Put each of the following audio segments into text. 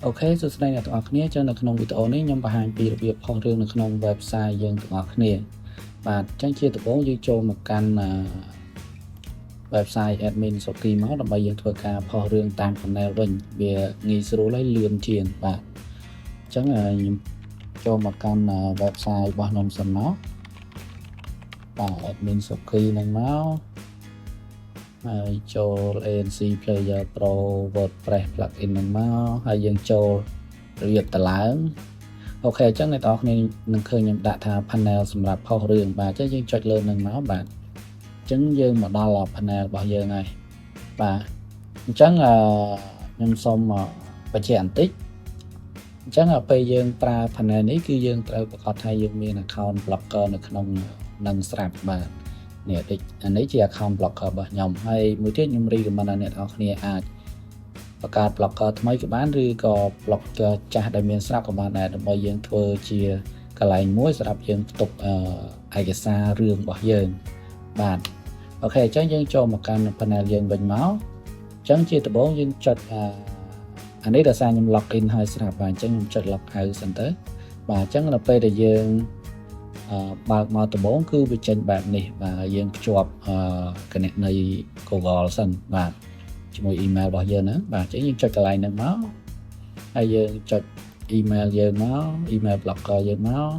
OK សួស្តីអ្នកទាំងអស់គ្នាចឹងនៅក្នុងវីដេអូនេះខ្ញុំបង្ហាញពីរបៀបផុសរឿងនៅក្នុង website យើងទាំងអស់គ្នាបាទអញ្ចឹងជាដំបូងយើងចូលមកកាន់ website admin Soki មកដើម្បីយើងធ្វើការផុសរឿងតាម panel វិញវាងាយស្រួលហើយលឿនជាងបាទអញ្ចឹងខ្ញុំចូលមកកាន់ website របស់ខ្ញុំសិនមកបាទ admin Soki ហ្នឹងមកហើយចូល ANC Player Pro WordPress plugin ហ្នឹងមកហើយយើងចូលរបៀបតឡើង OK អញ្ចឹងអ្នកទាំងអស់គ្នានឹងឃើញខ្ញុំដាក់ថា panel សម្រាប់ផុសរឿងបាទអញ្ចឹងយើងចុចលើនឹងមកបាទអញ្ចឹងយើងមកដល់ panel របស់យើងហើយបាទអញ្ចឹងអឺខ្ញុំសូមបញ្ជាក់បន្តិចអញ្ចឹងពេលយើងប្រើ panel នេះគឺយើងត្រូវប្រកាសថាយើងមាន account blogger នៅក្នុងនឹងស្រាប់បាទនេះតិចអានេះជា account blogger របស់ខ្ញុំហើយមួយទៀតខ្ញុំ recommend ឲ្យអ្នកទាំងអស់គ្នាអាចបង្កើត blogger ថ្មីក៏បានឬក៏ blogger ចាស់ដែលមានស្រាប់ក៏បានដែរដើម្បីយើងធ្វើជាកន្លែងមួយសម្រាប់យើងផ្ទុកឯកសាររឿងរបស់យើងបាទ OK អញ្ចឹងយើងចូលមកកាន់ panel យើងវិញមកអញ្ចឹងជាដំបូងយើងចុចអានេះដោយសារខ្ញុំ log in ហើយស្រាប់បាទអញ្ចឹងខ្ញុំចុច log out សិនទៅបាទអញ្ចឹងដល់ពេលដែលយើងបើកមកដំបូងគឺវាចេញបែបនេះបាទយើងភ្ជាប់គណនី Google សិនបាទជាមួយ email របស់យើងហ្នឹងបាទអញ្ចឹងយើងចុចកន្លែងហ្នឹងមកហើយយើងចុច email យើងមក email blogger យើងមក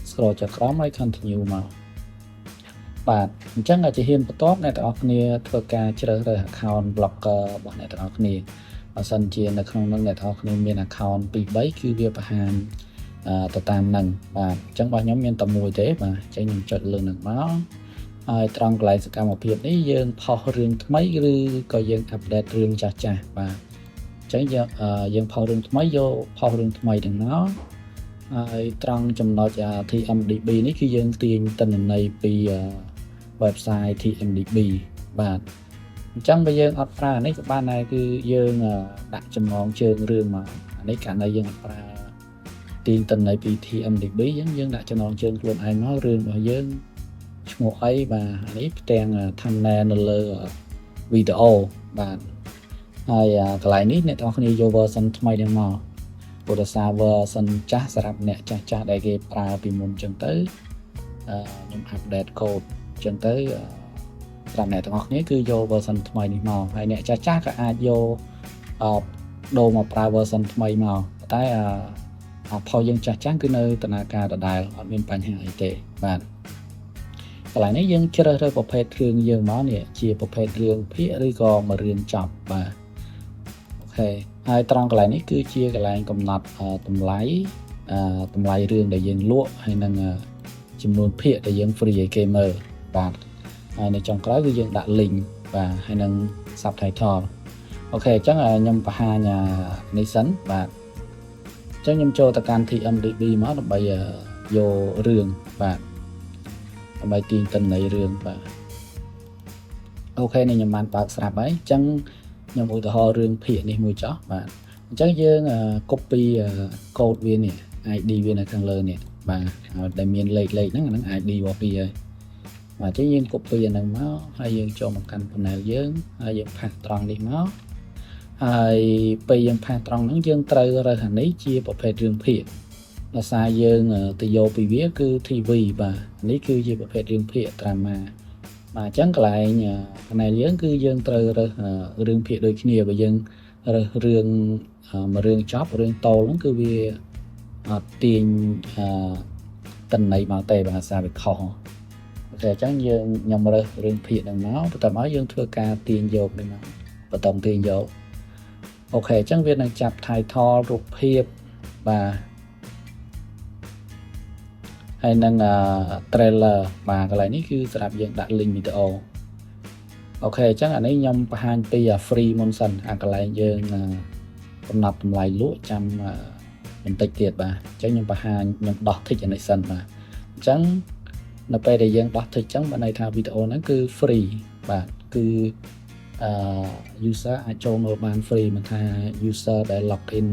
scroll ចុះក្រោមហើយ continue មកបាទអញ្ចឹងជាហ៊ានបន្ទាប់អ្នកទាំងអស់គ្នាធ្វើការជ្រើសរើស account blogger របស់អ្នកទាំងអស់គ្នាបើសិនជានៅក្នុងនោះអ្នកទាំងអស់គ្នាមាន account 2 3គឺវាបង្ហាញទៅតាមនឹងបាទអញ្ចឹងរបស់ខ្ញុំមានតែមួយទេបាទអញ្ចឹងខ្ញុំចុចលើនឹងមកហើយត្រង់កន្លែងសកម្មភាពនេះយើងផុសរឿងថ្មីឬក៏យើង update រឿងចាស់ចាស់បាទអញ្ចឹងយើងយើងផុសរឿងថ្មីយកផុសរឿងថ្មីទាំងមកហើយត្រង់ចំណុច TMDB នេះគឺយើងទាញទិន្នន័យពី website TMDB បាទអញ្ចឹងបើយើងអត់ប្រើអានេះក៏បានដែរគឺយើងដាក់ចំណងជើងរឿងមកអានេះករណីយើងអត់ប្រើទាញទិន្នន័យពី TMDB អញ្ចឹងយើងដាក់ចំណងជើងខ្លួនឯងមករឿងរបស់យើងឈ្មោះអីបាទអានេះផ្ទាំង thumbnail នៅលើវីដេអូបាទហើយកន្លែងនេះអ្នកទាំងអស់គ្នាយក version ថ្មីនេះមកព្រោះដោយសារ version ចាស់សម្រាប់អ្នកចាស់ចាស់ដែលគេប្រើពីមុនអញ្ចឹងទៅខ្ញុំ update code អញ្ចឹងទៅសម្រាប់អ្នកទាំងអស់គ្នាគឺយក version ថ្មីនេះមកហើយអ្នកចាស់ចាស់ក៏អាចយកដូរមកប្រើ version ថ្មីមកតែអាផុសយើងចាស់ចាស់គឺនៅដំណើរការដដែលអត់មានបញ្ហាអីទេបាទកន្លែងនេះយើងជ្រើសរើសប្រភេទរឿងយើងមកនេះជាប្រភេទរឿងភាគឬក៏មួយរឿងចប់បាទ OK ហើយត្រង់កន្លែងនេះគឺជាកន្លែងកំណត់តម្លៃតម្លៃរឿងដែលយើងលក់ហើយនឹងចំនួនភាគដែលយើង free ឲ្យគេមើលបាទហើយនៅចុងក្រោយគឺយើងដាក់ link បាទហើយនឹង subtitle OK អញ្ចឹងខ្ញុំបង្ហាញនេះសិនបាទអញ្ចឹងខ្ញុំចូលទៅកាន់ TMDB មកដើម្បីយករឿងបាទដើម្បីទាញទិន្នន័យរឿងបាទ OK នេះខ្ញុំបានបើកស្រាប់ហើយអញ្ចឹងខ្ញុំឧទាហរណ៍រឿងភាគនេះមួយចុះបាទអញ្ចឹងយើង copy code វានេះ ID វានៅខាងលើនេះបាទហើយដែលមានលេខលេខហ្នឹងអាហ្នឹង ID របស់វាហើយបាទអញ្ចឹងយើង copy អាហ្នឹងមកហើយយើងចូលមកកាន់ panel យើងហើយយើង paste ត្រង់នេះមកហើយពេលយើង paste ត្រង់ហ្នឹងយើងត្រូវរើសអានេះជាប្រភេទរឿងភាគដោយសារយើងទៅយកពីវាគឺ TV បាទនេះគឺជាប្រភេទរឿងភាគ drama បាទអញ្ចឹងកន្លែង panel យើងគឺយើងត្រូវរើសរឿងភាគដូចគ្នាបើយើងរើសរឿងមួយរឿងចប់រឿងតូលហ្នឹងគឺវាអត់ទាញទិន្នន័យមកទេបាទសារវាខុស OK អញ្ចឹងយើងខ្ញុំរើសរឿងភាគហ្នឹងមកបន្ទាប់មកយើងធ្វើការទាញយកនេះមកបន្តទាញយក OK អញ្ចឹងវានឹងចាប់ title រូបភាពបាទហើយនឹង trailer បាទកន្លែងនេះគឺសម្រាប់យើងដាក់ link វីដេអូ OK អញ្ចឹងអានេះខ្ញុំបង្ហាញពី free មុនសិនអាកន្លែងយើងកំណត់តម្លៃលក់ចាំបន្តិចទៀតបាទអញ្ចឹងខ្ញុំបង្ហាញខ្ញុំដោះ tick អានេះសិនបាទអញ្ចឹងនៅពេលដែលយើងដោះ tick អញ្ចឹងបានន័យថាវីដេអូហ្នឹងគឺ free បាទគឺអឺ user អាចចូលមើលបាន free មិនថា user ដែល log in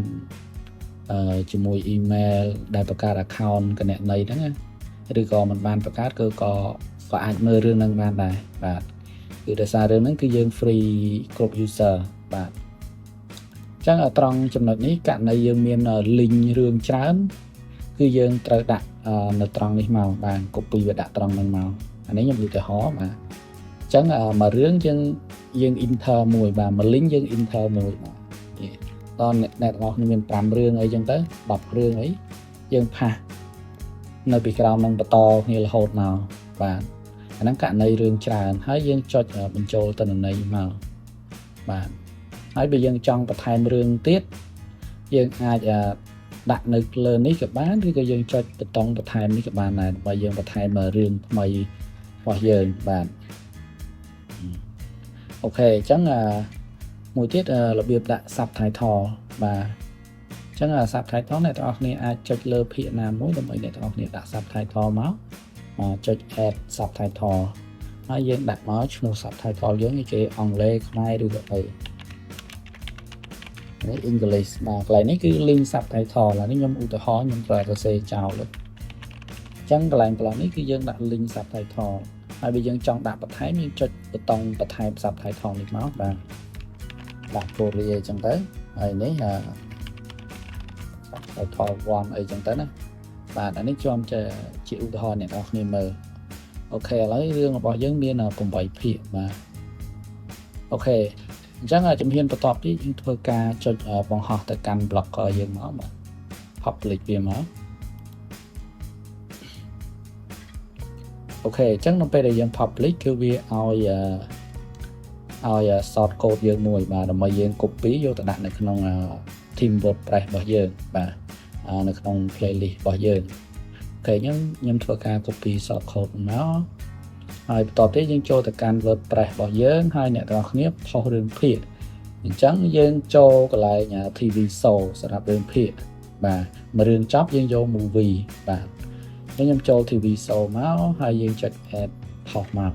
ជាមួយ email ដែលបង្កើត account គណនីហ្នឹងណាឬក៏មិនបានបង្កើតគឺក៏ក៏អាចមើលរឿងហ្នឹងបានដែរបាទគឺដោយសាររឿងហ្នឹងគឺយើង free គ្រប់ user បាទ ចឹងត្រង់ចំណុចនេះករណីយើងមាន link រឿងច្រើនគឺយើងត្រូវដាក់នៅត្រង់នេះមកបាទ copy វាដាក់ត្រង់ហ្នឹងមកអានេះខ្ញុំឧទាហរណ៍បាទអញ្ចឹងមួយរឿងយើងយើង enter មួយបាទមួយ link យើង enter មួយបាទតអ្នកអ្នកទាំងអស់គ្នាមាន5រឿងអីចឹងទៅ10រឿងអីយើង paste នៅពីក្រោមនឹងបន្តគ្នារហូតមកបាទអាហ្នឹងករណីរឿងច្រើនហើយយើងចុចបញ្ចូលទិន្នន័យមកបាទហើយបើយើងចង់បន្ថែមរឿងទៀតយើងអាចដាក់នៅលើនេះក៏បានឬក៏យើងចុចប៊ូតុងបន្ថែមនេះក៏បានដែរដើម្បីយើងបន្ថែមរឿងថ្មីរបស់យើងបាទ OK អញ្ចឹងមួយទៀតរបៀបដាក់ subtitle បាទអញ្ចឹង subtitle អ្នកទាំងអស់គ្នាអាចចុចលើភាគណាមួយដើម្បីអ្នកទាំងអស់គ្នាដាក់ subtitle មកចុច add subtitle ហើយយើងដាក់មកឈ្មោះ subtitle យើងគេអង់គ្លេសខ្មែរឬក៏អីនេះ English បាទកន្លែងនេះគឺ link subtitle ឡើយនេះខ្ញុំឧទាហរណ៍ខ្ញុំប្រើសរសេរចោលអញ្ចឹងកន្លែងប្លោះនេះគឺយើងដាក់ link subtitle ហើយបើយើងចង់ដាក់បន្ថែមយើងចុចប៊ូតុងបន្ថែម subtitle នេះមកបាទដាក់ Korea អញ្ចឹងទៅហើយនេះ subtitle 1អីចឹងទៅណាបាទអានេះជាប់ជាឧទាហរណ៍អ្នកនរគ្នាមើល OK ឥឡូវរឿងរបស់យើងមាន8ភាគបាទ OK អញ្ចឹងជំហានបន្ទាប់ទៀតយើងធ្វើការចុចបង្ហោះទៅកាន់ Blogger យើងមកបាទ public វាមក OK អញ្ចឹងនៅពេលដែលយើង public គឺវាឲ្យឲ្យ short code យើងមួយបាទដើម្បីយើង copy យកទៅដាក់នៅក្នុង theme WordPress របស់យើងបាទនៅក្នុង playlist របស់យើង OK អញ្ចឹងខ្ញុំធ្វើការ copy short code មកហើយបន្ទាប់ទៀតយើងចូលទៅកាន់ WordPress របស់យើងហើយអ្នកទាំងអស់គ្នាផុសរឿងភាគអញ្ចឹងយើងចូលកន្លែង TV show សម្រាប់រឿងភាគបាទមួយរឿងចប់យើងយក movie បាទអញ្ចឹងខ្ញុំចូល TV show មកហើយយើងចុច add ផុសមក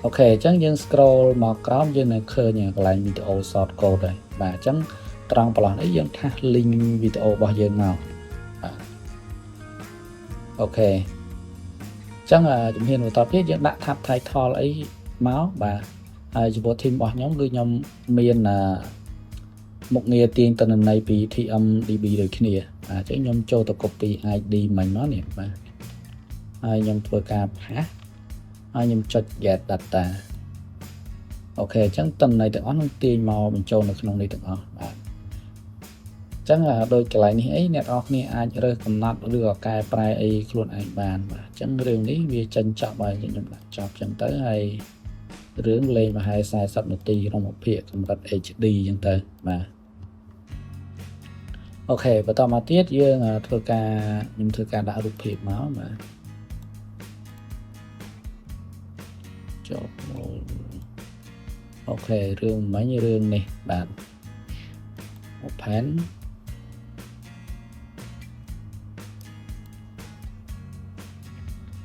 OK អញ្ចឹងយើង scroll មកក្រោមយើងនឹងឃើញកន្លែង video short code ហើយបាទអញ្ចឹងត្រង់ប្រឡោះនេះយើង paste link វីដេអូរបស់យើងមកបាទ OK អញ្ចឹងជំហានបន្តទៀតយើងដាក់ tab title អីមកបាទហើយចំពោះ theme របស់ខ្ញុំគឺខ្ញុំមានមុខងារទាញទិន្នន័យពី TMDB ដូចគ្នាបាទអញ្ចឹងខ្ញុំចូលទៅ copy ID មិញមកនេះបាទហើយខ្ញុំធ្វើការ paste ហើយខ្ញុំចុច get data OK អញ្ចឹងទិន្នន័យទាំងអស់នឹងទាញមកបញ្ចូលនៅក្នុងនេះទាំងអស់បាទអញ្ចឹងដូចកន្លែងនេះអីអ្នកនរគ្នាអាចរើសកំណត់ឬក៏កែប្រែអីខ្លួនឯងបានបាទអញ្ចឹងរឿងនេះវាចេញចប់ហើយខ្ញុំដាក់ចប់អញ្ចឹងទៅហើយរឿងលេងប្រហែល40នាទីក្នុងមួយភាគកម្រិត HD អញ្ចឹងទៅបាទ OK បន្តមកទៀតយើងធ្វើការខ្ញុំធ្វើការដាក់រូបភាពមកបាទចូល OK រឿងមិញរឿងនេះបាទ open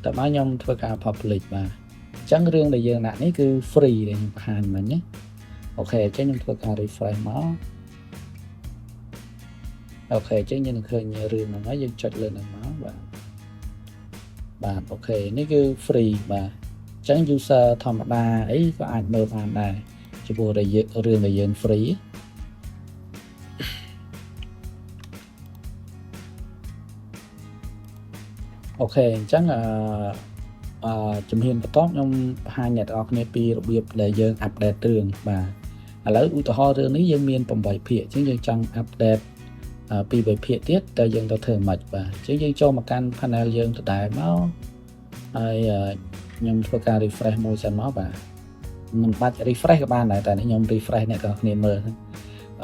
តើមកខ្ញុំធ្វើការ public បាទអញ្ចឹងរឿងដែលយើងដាក់នេះគឺ free ដែលខ្ញុំបង្ហាញមិញណា OK អញ្ចឹងខ្ញុំធ្វើការ refresh មក OK អញ្ចឹងយើងនឹងឃើញរឿងហ្នឹងហើយយើងចុចលើហ្នឹងមកបាទបាទ OK នេះគឺ free បាទអញ្ចឹង user ធម្មតាអីក៏អាចមើលបានដែរចំពោះដែលយើងរឿងដែលយើង free OK អញ្ចឹងអឺអឺជំហានបន្ទាប់ខ្ញុំបង្ហាញអ្នកទាំងអស់គ្នាពីរបៀបដែលយើង update រឿងបាទឥឡូវឧទាហរណ៍រឿងនេះយើងមាន8ភាគអញ្ចឹងយើងចង់ update ពី3ភាគទៀតតើយើងទៅធ្វើម៉េចបាទអញ្ចឹងយើងចូលមកកាន់ panel យើងដដែលមកហើយខ្ញុំធ្វើការ refresh មួយសិនមកបាទមិនបាច់ refresh ក៏បានដែរតែនេះខ្ញុំ refresh អ្នកទាំងអស់គ្នាមើល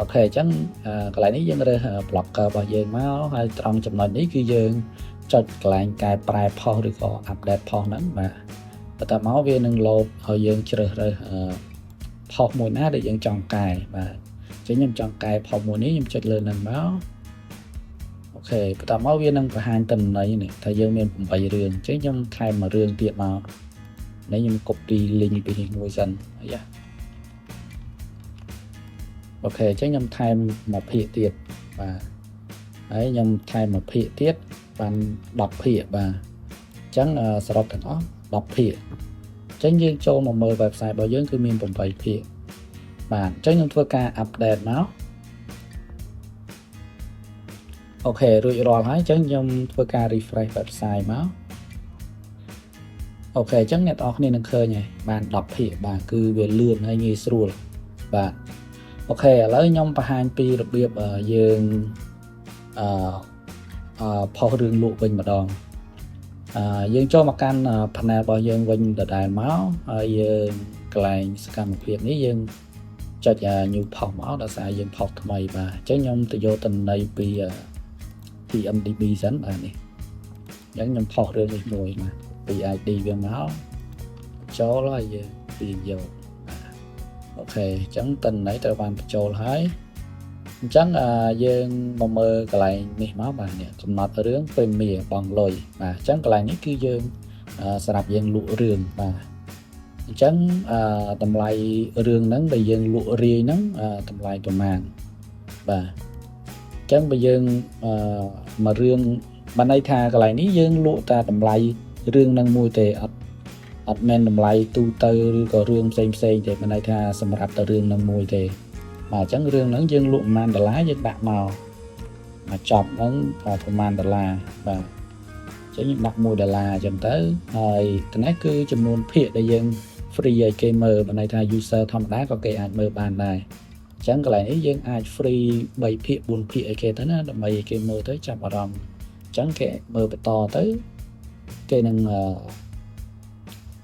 OK អញ្ចឹងកន្លែងនេះយើងរើស Blogger របស់យើងមកហើយត្រង់ចំណុចនេះគឺយើងចុចកន្លែងកែប្រែផុសឬក៏ update ផុសហ្នឹងបាទបន្ទាប់មកវានឹង load ឲ្យយើងជ្រើសរើសផុសមួយណាដែលយើងចង់កែបាទអញ្ចឹងខ្ញុំចង់កែផុសមួយនេះខ្ញុំចុចលើហ្នឹងមក OK បន្ទាប់មកវានឹងបង្ហាញទិន្នន័យនេះថាយើងមាន8រឿងអញ្ចឹងខ្ញុំថែមមួយរឿងទៀតមកនេះខ្ញុំ copy link ពីនេះមួយសិនអាយ៉ា OK អញ្ចឹងខ្ញុំថែមមួយភាគទៀតបាទហើយខ្ញុំថែមមួយភាគទៀតបាន10ភាគបាទអញ្ចឹងសរុបទាំងអស់10ភាគអញ្ចឹងយើងចូលមកមើល website របស់យើងគឺមាន8ភាគ បាទអញ្ចឹងខ្ញុំធ្វើការ update មក OK រួចរាល់ហើយអញ្ចឹងខ្ញុំធ្វើការ refresh website មក OK អញ្ចឹងអ្នកទាំងអស់គ្នានឹងឃើញហើយបាន10ភាគបាទគឺវាលឿនហើយងាយស្រួលបាទ OK ឥឡូវខ្ញុំបង្ហាញពីរបៀបយើងអឺអឺផុសរឿងលក់វិញម្ដងអឺយើងចូលមកកាន់ panel របស់យើងវិញដដែលមកហើយយើងកន្លែងសកម្មភាពនេះយើងចុច new post មកដោយសារយើងផុសថ្មីបាទអញ្ចឹងខ្ញុំទៅយកតំណ័យពី TMDB សិនបាទនេះអញ្ចឹងខ្ញុំផុសរឿងនេះមួយបាទពី ID វាមកចូលហើយយើងទាញយកបាទ OK អញ្ចឹងតន័យត្រូវបានបញ្ចូលហើយអញ្ចឹងយើងមកមើលកន្លែងនេះមកបាទនេះកំណត់រឿង Premiere បង់លុយបាទអញ្ចឹងកន្លែងនេះគឺយើងសម្រាប់យើងលក់រឿងបាទអញ្ចឹងតម្លៃរឿងហ្នឹងដែលយើងលក់រាយហ្នឹងតម្លៃប្រមាណបាទអញ្ចឹងបើយើងមករឿងបានន័យថាកន្លែងនេះយើងលក់តែតម្លៃរឿងហ្នឹងមួយទេអត់អត់មែនតម្លៃទូទៅឬក៏រឿងផ្សេងផ្សេងទេបានន័យថាសម្រាប់តែរឿងហ្នឹងមួយទេបាទអញ្ចឹងរឿងហ្នឹងយើងលក់ប្រហែលដុល្លារយើងដាក់មកមកចប់ហ្នឹងប្រហែលដុល្លារបាទអញ្ចឹងយើងដាក់1ដុល្លារអញ្ចឹងទៅហើយត្នេះគឺចំនួនភាគដែលយើង free ឲ្យគេមើលបានន័យថា user ធម្មតាក៏គេអាចមើលបានដែរអញ្ចឹងកន្លែងនេះយើងអាច free 3ភាគ4ភាគឲ្យគេទៅណាដើម្បីឲ្យគេមើលទៅចាប់អារម្មណ៍អញ្ចឹងគេមើលបន្តទៅគេនឹង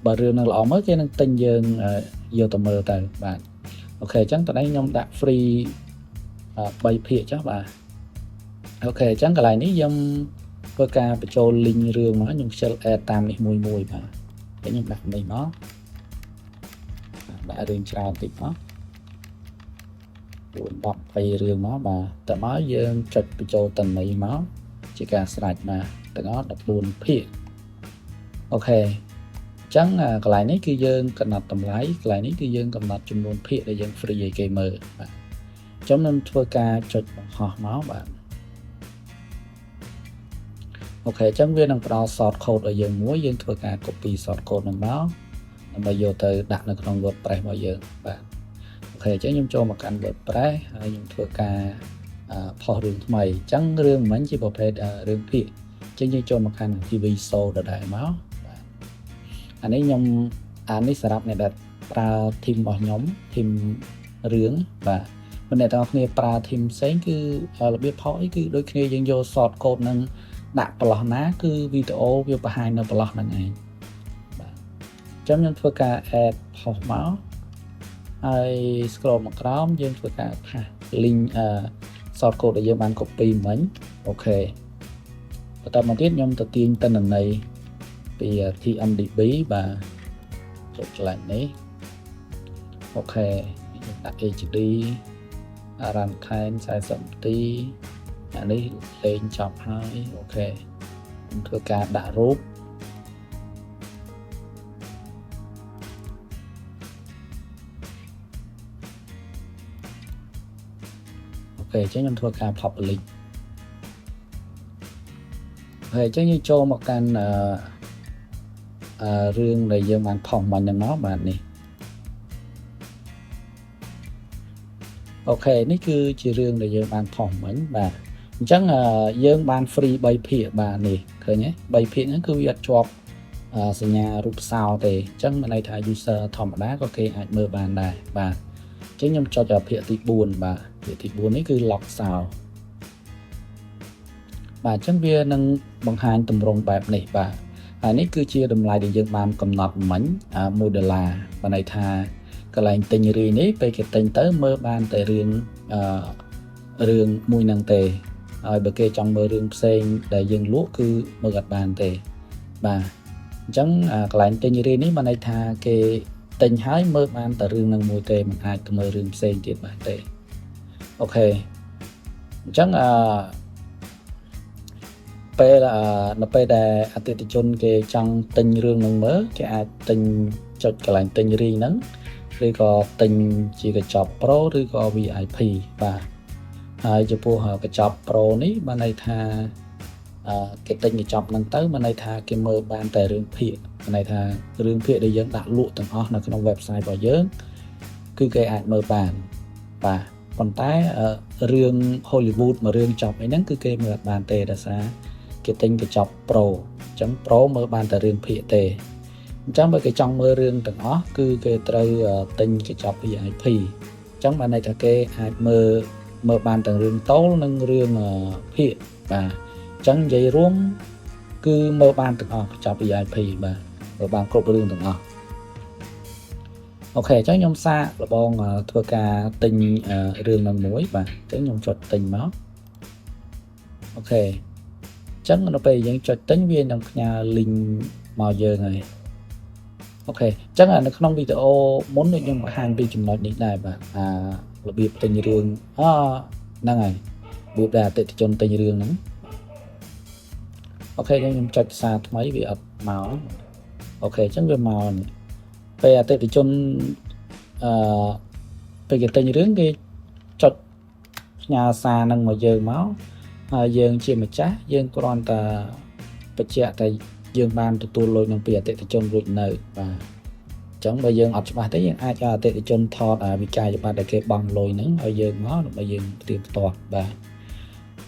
បើរឿងនឹងល្អមើលគេនឹងទិញយើងយកទៅមើលទៅបាទ OK អញ្ចឹងតនេះខ្ញុំដាក់ free 3ភាគចុះបាទ OK អញ្ចឹងកន្លែងនេះខ្ញុំធ្វើការបញ្ចូល link រឿងមកខ្ញុំខ្ជិល add តាមនេះមួយមួយបាទខ្ញុំដាក់នេះមកដាក់រឿងច្រើនតិចមក4 10 20រឿងមកបាទតើមកយើងចុចបញ្ចូលតន័យមកជាការស្រេចបាទទាំងអស់14ភាគ OK អញ្ចឹងកន្លែងនេះគឺយើងកំណត់តម្លៃកន្លែងនេះគឺយើងកំណត់ចំនួនភាគដែលយើង free ឲ្យគេមើលបាទអញ្ចឹងខ្ញុំធ្វើការចុចបង្ហោះមកបាទ OK អញ្ចឹងវានឹងផ្ដល់ short code ឲ្យយើងមួយយើងធ្វើការ copy short code ហ្នឹងមកដើម្បីយកទៅដាក់នៅក្នុង WordPress របស់យើងបាទ OK អញ្ចឹងខ្ញុំចូលមកកាន់ WordPress ហើយខ្ញុំធ្វើការផុសរឿងថ្មីអញ្ចឹងរឿងមិញជាប្រភេទរឿងភាគអញ្ចឹងយើងចូលមកកាន់ TV show ដដែលមកបាទអានេះខ្ញុំអានេះសម្រាប់អ្នកដែលប្រើ theme របស់ខ្ញុំ theme រឿងបាទមិនអ្នកទាំងអស់គ្នាប្រើ theme ផ្សេងគឺរបៀបផុសអីគឺដូចគ្នាយើងយក short code នឹងដាក់ប្រឡោះណាគឺវីដេអូវាបង្ហាញនៅប្រឡោះហ្នឹងឯងបាទអញ្ចឹងខ្ញុំធ្វើការ add post មកហើយ scroll មកក្រោមយើងធ្វើការ paste link អឺ short code ដែលយើងបាន copy មិញ OK បន្តមកទៀតខ្ញុំទៅទាញទិន្នន័យពី TMDB បាទចុចកន្លែងនេះ OK ខ្ញុំដាក់ HD runtime 40នាទីអានេះលេងចប់ហើយ OK ខ្ញុំធ្វើការដាក់រូប OK អញ្ចឹងខ្ញុំធ្វើការ publish ហើយអញ្ចឹងយើងចូលមកកាន់អឺអឺរឿងដែលយើងបានផុសមិញហ្នឹងមកបាទនេះ OK នេះគឺជារឿងដែលយើងបានផុសមិញបាទអញ្ចឹងយើងបាន free 3ភាគបាទនេះឃើញទេ3ភាគហ្នឹងគឺវាអត់ជាប់សញ្ញារូបសោទេអញ្ចឹងមានន័យថា user ធម្មតាក៏គេអាចមើលបានដែរបាទអញ្ចឹងខ្ញុំចុចភាគទី4បាទភាគទី4នេះគឺ lock សោបាទអញ្ចឹងវានឹងបង្ហាញទម្រង់បែបនេះបាទហើយនេះគឺជាតម្លៃដែលយើងបានកំណត់មិញ1ដុល្លារបានន័យថាកន្លែងទិញរាយនេះពេលគេទិញទៅមើលបានតែរឿងអឺរឿងមួយហ្នឹងទេហើយបើគេចង់មើលរឿងផ្សេងដែលយើងលក់គឺមើលអត់បានទេបាទអញ្ចឹងកន្លែងទិញរាយនេះបានន័យថាគេទិញហើយមើលបានតែរឿងនឹងមួយទេមិនអាចទៅមើលរឿងផ្សេងទៀតបានទេ OK អញ្ចឹងអឺពេលនៅពេលដែលអតិថិជនគេចង់ទិញរឿងនឹងមើលគេអាចទិញចុចកន្លែងទិញរាយហ្នឹងឬក៏ទិញជាកញ្ចប់ Pro ឬក៏ VIP បាទហើយចំពោះកញ្ចប់ Pro នេះបានន័យថាគេទិញកញ្ចប់ហ្នឹងទៅមានន័យថាគេមើលបានតែរឿងភាគមានន័យថារឿងភាគដែលយើងដាក់លក់ទាំងអស់នៅក្នុង website របស់យើង គឺគេអាចមើលបានបាទប៉ុន្តែរឿង Hollywood មួយរឿងចប់អីហ្នឹងគឺគេមើលអត់បានទេដោយសារគេទិញកញ្ចប់ Pro អញ្ចឹង Pro មើលបានតែរឿងភាគទេអញ្ចឹងបើគេចង់មើលរឿងទាំងអស់គឺគេត្រូវទិញកញ្ចប់ VIP អញ្ចឹងបានន័យថាគេអាចមើលមើលបានទាំងរឿងតូលនិងរឿងភាគបាទអញ្ចឹងនិយាយរួមគឺមើលបានទាំងអស់កញ្ចប់ VIP បាទមើលបានគ្រប់រឿងទាំងអស់OK អញ្ចឹងខ្ញុំសាកល្បងធ្វើការទិញរឿងនឹងមួយបាទអញ្ចឹងខ្ញុំចុចទិញមក OK អញ្ចឹងនៅពេលយើងចុចទិញវានឹងផ្ញើ link មកយើងហើយ OK អញ្ចឹងនៅក្នុងវីដេអូមុនខ្ញុំបង្ហាញពីចំណុចនេះដែរបាទអារបៀបទិញរឿងអហ្នឹងហើយរបៀបដែលអតិថិជនទិញរឿងហ្នឹង OK ខ្ញុំចុចសារថ្មីវាអត់មក OK អញ្ចឹងវាមកនេះពេលអតិថិជនអឺពេលគេទិញរឿងគេចុចផ្ញើសារនឹងមកយើងមកហើយយើងជាម្ចាស់យើងគ្រាន់តែបញ្ជាក់តែយើងបានទទួលលុយនឹងពីអតិថិជនរួចនៅបាទអញ្ចឹងបើយើងអត់ច្បាស់ទេយើងអាចឲ្យអតិថិជនថតវិក័យប័ត្រដែលគេបង់លុយហ្នឹងឲ្យយើងមកដើម្បីយើងផ្ទៀងផ្ទាត់បាទ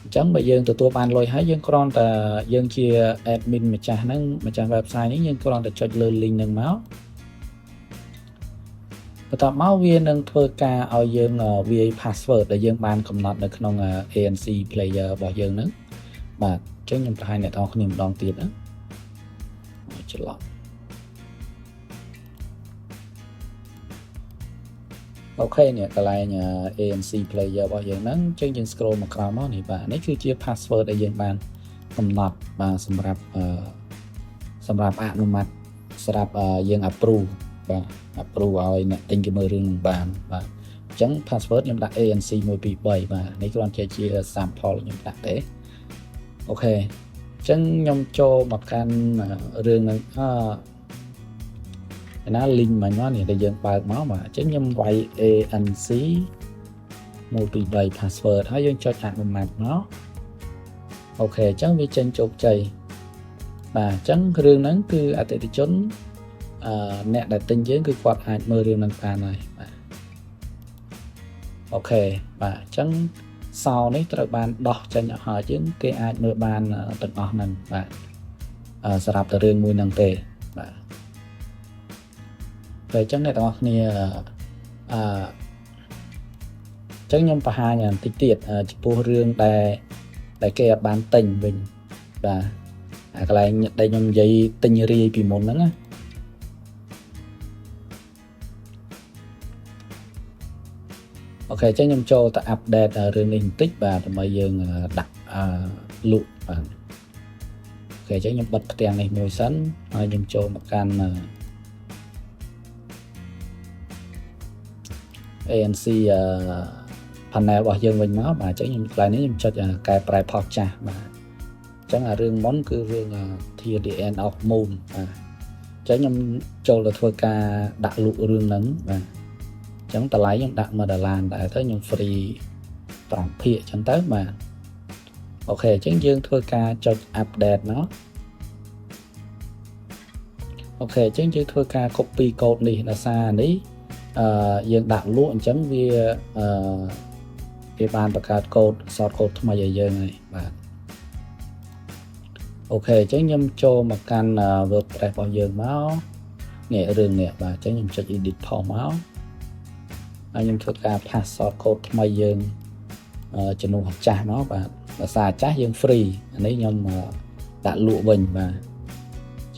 អញ្ចឹងបើយើងទទួលបានលុយហើយយើងគ្រាន់តែយើងជា admin ម្ចាស់ហ្នឹងម្ចាស់ website នេះយើងគ្រាន់តែចុចលើ link ហ្នឹងមកបន្ទាប់មកវានឹងធ្វើការឲ្យយើងវាយ password ដែលយើងបានកំណត់នៅក្នុង ANC player របស់យើងហ្នឹងបាទអញ្ចឹងខ្ញុំបង្ហាញអ្នកទាំងអស់គ្នាម្ដងទៀតណាច្រឡំ OK នេះកន្លែង ANC player របស់យើងហ្នឹងអញ្ចឹងយើង scroll មកក្រោមមកនេះបាទនេះគឺជា password ដែលយើងបានកំណត់បាទសម្រាប់អនុម័តសម្រាប់យើង approve បាទ approve ឲ្យអ្នកទិញគេមើលរឿងនឹងបានបាទអញ្ចឹង password ខ្ញុំដាក់ ANC 123បាទនេះគ្រាន់តែជា sample ខ្ញុំដាក់ទេOK អញ្ចឹងខ្ញុំចូលមកកាន់រឿងហ្នឹងអឺណា link មិញមកនេះដែលយើងបើកមកបាទអញ្ចឹងខ្ញុំវាយ ANC 123 password ហើយយើងចុចអនុម័តមក OK អញ្ចឹងវាចេញជោគជ័យបាទអញ្ចឹងរឿងហ្នឹងគឺអតិថិជនអឺអ្នកដែលទិញយើងគឺគាត់អាចមើលរឿងហ្នឹងបានហើយបាទ OK បាទអញ្ចឹងសោនេះត្រូវបានដោះចេញអស់ហើយយើងគេអាចមើលបានទាំងអស់ហ្នឹងបាទសម្រាប់តែរឿងមួយហ្នឹងទេបាទតែអញ្ចឹងអ្នកទាំងអស់គ្នាអញ្ចឹងខ្ញុំបង្ហាញបន្តិចទៀតចំពោះរឿងដែលគេអត់បានទិញវិញបាទអាកន្លែងដែលខ្ញុំនិយាយទិញរាយពីមុនហ្នឹងណាOK អញ្ចឹងខ្ញុំចូលទៅ update រឿងនេះបន្តិចបាទដើម្បីយើងដាក់លក់បាទ OK អញ្ចឹងខ្ញុំបិទផ្ទាំងនេះមួយសិនហើយខ្ញុំចូលមកកាន់ ANC panel របស់យើងវិញមកបាទអញ្ចឹងខ្ញុំកន្លែងនេះខ្ញុំចុចកែប្រែ post ចាស់បាទអញ្ចឹងអារឿងមុនគឺរឿង Till the End of Moon បាទអញ្ចឹងខ្ញុំចូលទៅធ្វើការដាក់លក់រឿងហ្នឹងបាទអញ្ចឹងតម្លៃខ្ញុំដាក់1ដុល្លារដែរទៅខ្ញុំ free 5ភាគអញ្ចឹងទៅបាទ OK អញ្ចឹងយើងធ្វើការចុច update មក OK អញ្ចឹងយើងធ្វើការ copy code នេះដោយសារនេះអឺយើងដាក់លក់អញ្ចឹងវាបានបង្កើត code short code ថ្មីឲ្យយើងហើយបាទ OK អញ្ចឹងខ្ញុំចូលមកកាន់ WordPress របស់យើងមកនេះរឿងនេះបាទអញ្ចឹងខ្ញុំចុច edit post មកហើយខ្ញុំធ្វើការ paste short code ថ្មីយើងជំនួសចាស់មកបាទដោយសារចាស់យើង free អានេះខ្ញុំដាក់លក់វិញបាទ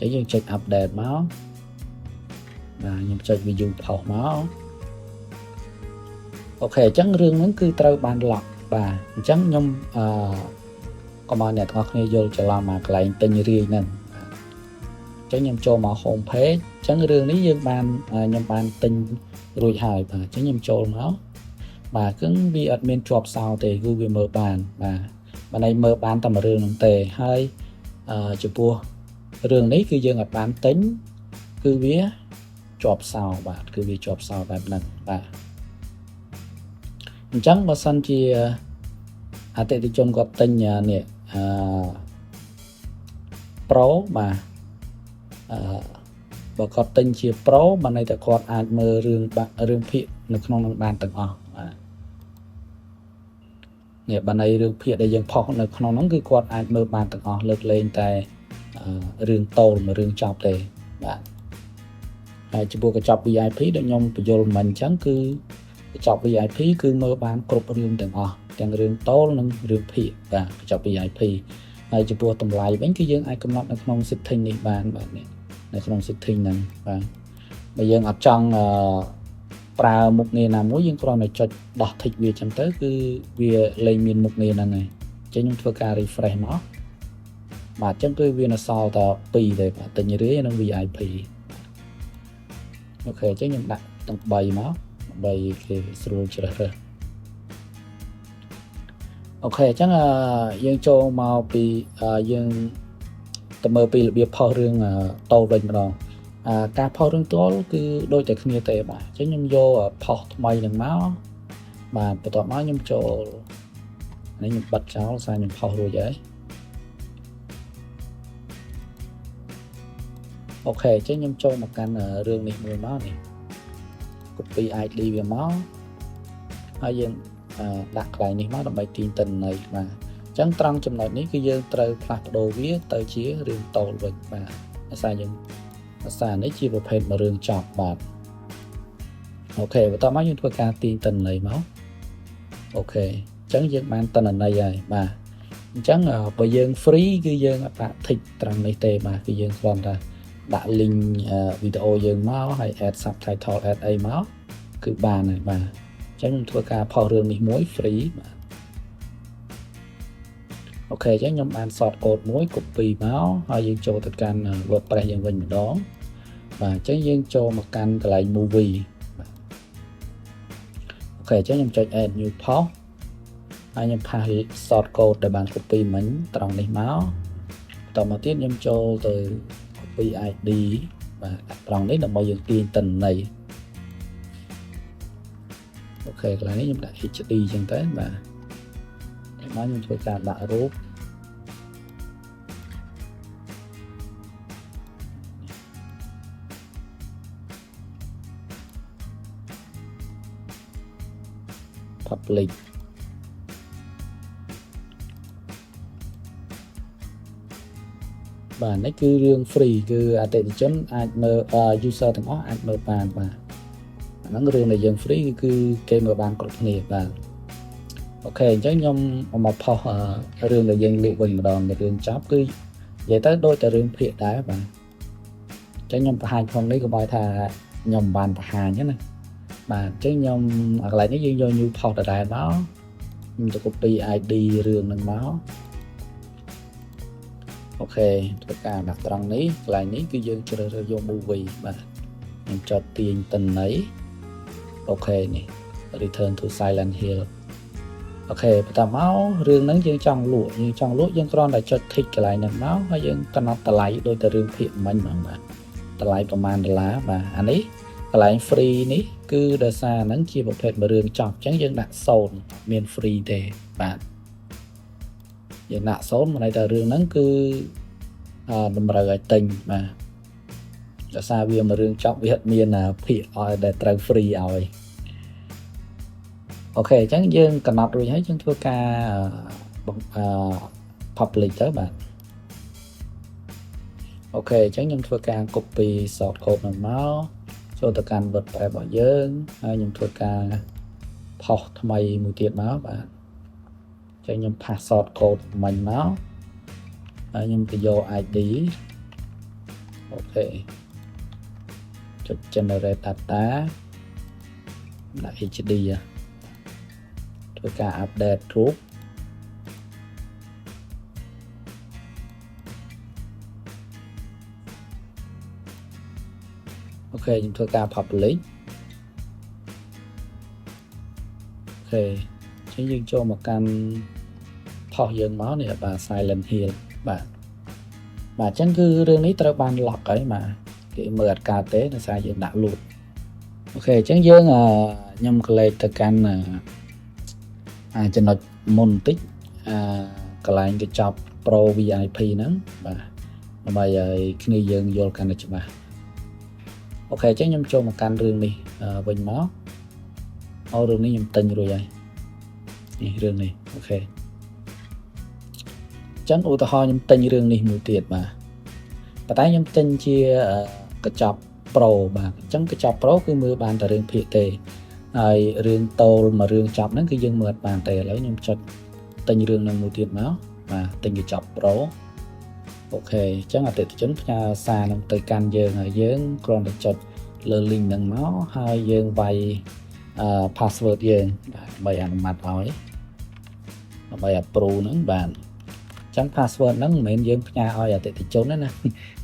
អញ្ចឹងយើងចុច update មកបាទខ្ញុំចុច view post មក OK អញ្ចឹងរឿងហ្នឹងគឺត្រូវបាន lock បាទអញ្ចឹងខ្ញុំអឺកុំឲ្យអ្នកទាំងអស់គ្នាយល់ច្រឡំមកកន្លែងទិញរាយហ្នឹងអញ្ចឹងខ្ញុំចូលមក home page អញ្ចឹងរឿងនេះយើងបានខ្ញុំបានទិញរួចហើយបាទអញ្ចឹងខ្ញុំចូលមកបាទគឺវាអត់មានជាប់សោទេគឺវាមើលបានបាទបើន័យមើលបានតែមួយរឿងហ្នឹងទេហើយអឺចំពោះរឿងនេះគឺយើងអត់បានទិញគឺវាជាប់សោបាទគឺវាជាប់សោបែបហ្នឹងបាទអញ្ចឹងបើសិនជាអតិថិជនគាត់ទិញនេះអឺ Pro បាទអឺបើគាត់ទិញជា Pro បានន័យថាគាត់អាចមើលរឿងរឿងភាគ នៅក្នុងនឹងបានទាំងអស់បាទនេះបានន័យរឿងភាគដែលយើងផុសនៅក្នុងហ្នឹងគឺគាត់អាចមើលបានទាំងអស់លើកលែងតែរឿងតូលមួយរឿងចប់ទេបាទហើយចំពោះកញ្ចប់ VIP ដែលខ្ញុំពន្យល់មិញអញ្ចឹងគឺកញ្ចប់ VIP គឺមើលបានគ្រប់រឿងទាំងអស់ទាំងរឿងតូលនិងរឿងភាគបាទកញ្ចប់ VIP ហើយចំពោះតម្លៃវិញគឺយើងអាចកំណត់នៅក្នុង setting នេះបានបាទនេះនៅក្នុង setting ហ្នឹងបាទបើយើងអត់ចង់អឺប្រើមុខងារណាមួយយើងគ្រាន់តែចុចដោះ tick វាចឹងទៅគឺវាលែងមានមុខងារហ្នឹងហើយអញ្ចឹងខ្ញុំធ្វើការ refresh មកបាទអញ្ចឹងគឺវានៅសល់តែ2ទេបាទទិញរាយនិង VIP OK អញ្ចឹងខ្ញុំដាក់ទាំង3មកដើម្បីគេស្រួលជ្រើសរើស OK អញ្ចឹងយើងចូលមកពីយើងទៅមើលពីរបៀបផុសរឿងតូលវិញម្ដងការផុសរឿងតូលគឺដូចតែគ្នាទេបាទអញ្ចឹងខ្ញុំយកផុសថ្មីនឹងមកបាទបន្ទាប់មកខ្ញុំចូលនេះខ្ញុំបិទចោលសារខ្ញុំផុសរួចហើយ OK អញ្ចឹងខ្ញុំចូលមកកាន់រឿងនេះមួយមកនេះ copy ID វាមកហើយយើងដាក់កន្លែងនេះមកដើម្បីទាញទិន្នន័យបាទអញ្ចឹងត្រង់ចំណុចនេះគឺយើងត្រូវផ្លាស់ប្ដូរវាទៅជារឿងតូលវិញបាទអាសាយើងអាសានេះជាប្រភេទមួយរឿងចប់បាទ OK បន្ទាប់មកយើងធ្វើការទាញទិន្នន័យមក OK អញ្ចឹងយើងបានទិន្នន័យហើយបាទអញ្ចឹងបើយើង free គឺយើងអត់ដាក់ tick ត្រង់នេះទេបាទគឺយើងគ្រាន់តែដាក់ link វីដេអូយើងមកហើយ add subtitle add អីមកគឺបានហើយបាទអញ្ចឹងខ្ញុំធ្វើការផុសរឿងនេះមួយ free បាទ OK អញ្ចឹងខ្ញុំបាន short code មួយ copy មកហើយយើងចូលទៅកាន់ WordPress យើងវិញម្ដងបាទអញ្ចឹងយើងចូលមកកាន់កន្លែង movie បាទ OK អញ្ចឹងខ្ញុំចុច add new post ហើយខ្ញុំpaste short code ដែលបាន copy មិញត្រង់នេះមកបន្តមកទៀតខ្ញុំចូលទៅ copy ID បាទដាក់ត្រង់នេះដើម្បីយើងទាញទិន្នន័យ OK កន្លែងនេះខ្ញុំដាក់ HD អញ្ចឹងទៅបាទតែមកខ្ញុំធ្វើការដាក់រូប public បាទនេះគឺរឿង free គឺអតិថិជនអាចមើល user ទាំងអស់អាចមើលបានបាទអាហ្នឹងរឿងដែលយើង free គឺគេមើលបានគ្រប់គ្នាបាទ OK អញ្ចឹងខ្ញុំមកផុសរឿងដែលយើងលក់វិញម្ដងរឿងចប់គឺនិយាយទៅដូចតែរឿងភាគដែរបាទអញ្ចឹងខ្ញុំបង្ហាញផងនេះកុំឲ្យថាខ្ញុំមិនបានបង្ហាញទេណាបាទអញ្ចឹងខ្ញុំកន្លែងនេះយើងយក new post ដដែលមកខ្ញុំទៅ copy ID រឿងហ្នឹងមក OK ធ្វើការដាក់ត្រង់នេះកន្លែងនេះគឺយើងជ្រើសរើសយក movie បាទខ្ញុំចុចទាញទិន្នន័យ OK នេះ return to Silent Hill OK បន្តមករឿងហ្នឹងយើងចង់លក់យើងចង់លក់យើងគ្រាន់តែចុច tick កន្លែងហ្នឹងមកហើយយើងកំណត់តម្លៃដូចតែរឿងភាគមិញហ្មងបាទតម្លៃប្រហែលដុល្លារបាទអានេះកន្លែង free នេះគឺដោយសារហ្នឹងជាប្រភេទមួយរឿងចប់អញ្ចឹងយើងដាក់0មាន free ទេបាទយើងដាក់0មានន័យថារឿងហ្នឹងគឺតម្រូវឲ្យទិញបាទដោយសារវាមួយរឿងចប់វាអត់មានភាគឲ្យដែលត្រូវ free ឲ្យ OK អញ្ចឹងយើងកំណត់រួចហើយយើងធ្វើការ public ទៅបាទ OK អញ្ចឹងខ្ញុំធ្វើការ copy short code ហ្នឹងមកចូលទៅកាន់ WordPress របស់យើងហើយខ្ញុំធ្វើការផុសថ្មីមួយទៀតមកបាទអញ្ចឹងខ្ញុំ paste short code មិញមកហើយខ្ញុំទៅយក ID OK ចុច generate data ដាក់ HD ធ្វើការ update រូប OK ខ្ញុំធ្វើការ public OK អញ្ចឹងយើងចូលមកកាន់ផុសយើងមកនេះបាទ Silent Hill បាទបាទអញ្ចឹងគឺរឿងនេះត្រូវបាន lock ហើយបាទគេមើលអត់កើតទេដោយសារយើងដាក់លូត OK អញ្ចឹងយើងខ្ញុំកលេចទៅកាន់អាចំណុចមុនបន្តិចអាកន្លែងកញ្ចប់ Pro VIP ហ្នឹងបាទដើម្បីឲ្យគ្នាយើងយល់កាន់តែច្បាស់ OK អញ្ចឹងខ្ញុំចូលមកកាន់រឿងនេះវិញមក អូរឿងនេះខ្ញុំទិញរួចហើយនេះរឿងនេះ OK អញ្ចឹងឧទាហរណ៍ខ្ញុំទិញរឿងនេះមួយទៀតបាទប៉ុន្តែខ្ញុំទិញជាកញ្ចប់ Pro បាទអញ្ចឹងកញ្ចប់ Pro គឺមើលបានតែរឿងភាគទេហើយរឿងតូលមួយរឿងចប់ហ្នឹងគឺយើងមើលអត់បានទេឥឡូវខ្ញុំចុចទិញរឿងហ្នឹងមួយទៀតមកបាទទិញកញ្ចប់ Pro OK អញ្ចឹងអតិថិជនផ្ញើសារនឹងទៅកាន់យើងហើយយើងគ្រាន់តែចុចលើ link ហ្នឹងមកហើយយើងវាយអឺ password យើងបាទដើម្បីអនុម័តឲ្យដើម្បី approve ហ្នឹងបាទអញ្ចឹង password ហ្នឹងមិនមែនយើងផ្ញើឲ្យអតិថិជនទេណា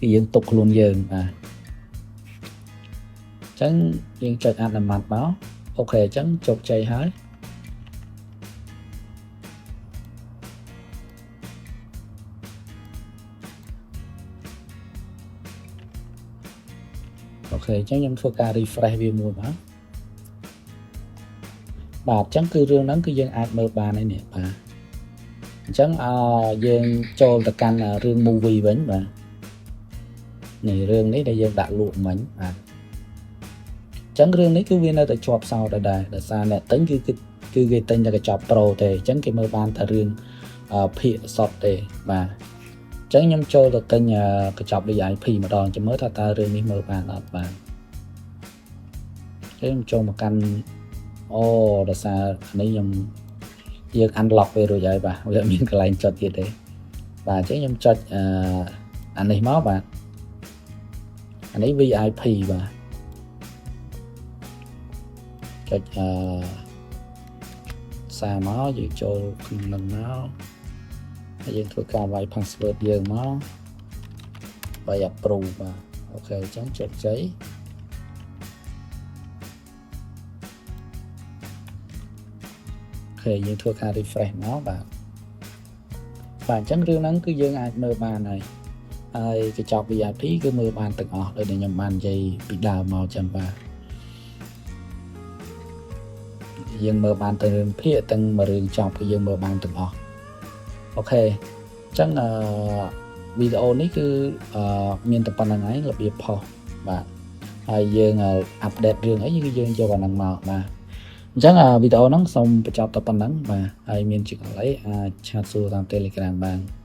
គឺយើងទុកខ្លួនយើងបាទអញ្ចឹងយើងចុចអនុម័តមក OK អញ្ចឹងជោគជ័យហើយ OK អញ្ចឹងខ្ញុំធ្វើការ refresh វាមួយមកបាទអញ្ចឹងគឺរឿងហ្នឹងគឺយើងអាចមើលបានហើយនេះបាទអញ្ចឹងអយើងចូលទៅកាន់រឿង movie វិញបាទនេះរឿងនេះដែលយើងដាក់លក់មិញបាទអញ្ចឹងរឿងនេះគឺវានៅតែជាប់សោដដែរដោយសារអ្នកទិញគឺគឺគេទិញតែកញ្ចប់ Pro ទេអញ្ចឹងគេមើលបានតែរឿងភាគសុទ្ធទេបាទអញ្ចឹងខ្ញុំចូលទៅទិញកញ្ចប់ VIP ម្ដងចាំមើលថាតើរឿងនេះមើលបានអត់បាទខ្ញុំចូលមកកាន់អូដោយសារនេះខ្ញុំយើង unlock វារួចហើយបាទវាអត់មានកន្លែងចុចទៀតទេបាទអញ្ចឹងខ្ញុំចុចអឺអានេះមកបាទអានេះ VIP បាទចុចអឺសារមកយើងចូលក្នុងនឹងមកហើយយើងធ្វើការវាយ password យើងមកវាយ approve បាទ OK អញ្ចឹងជោគជ័យ OK យើងធ្វើការ refresh មកបាទបាទអញ្ចឹងរឿងហ្នឹងគឺយើងអាចមើលបានហើយហើយកញ្ចប់ VIP គឺមើលបានទាំងអស់ដោយដែលខ្ញុំបាននិយាយពីដើមមកចឹងបាទយើងមើលបានទាំងរឿងភាគទាំងមួយរឿងចប់គឺយើងមើលបានទាំងអស់ OK អញ្ចឹងអឺវីដេអូនេះគឺអឺមានតែប៉ុណ្្នឹងហើយរបៀបផុសបាទហើយយើង update រឿងអីគឺយើងយកអាហ្នឹងមកបាទអញ្ចឹងវីដេអូហ្នឹងសូមបញ្ចប់តែប៉ុណ្្នឹងបាទហើយមានជាកន្លែងអាច chat សួរតាម Telegram បាន។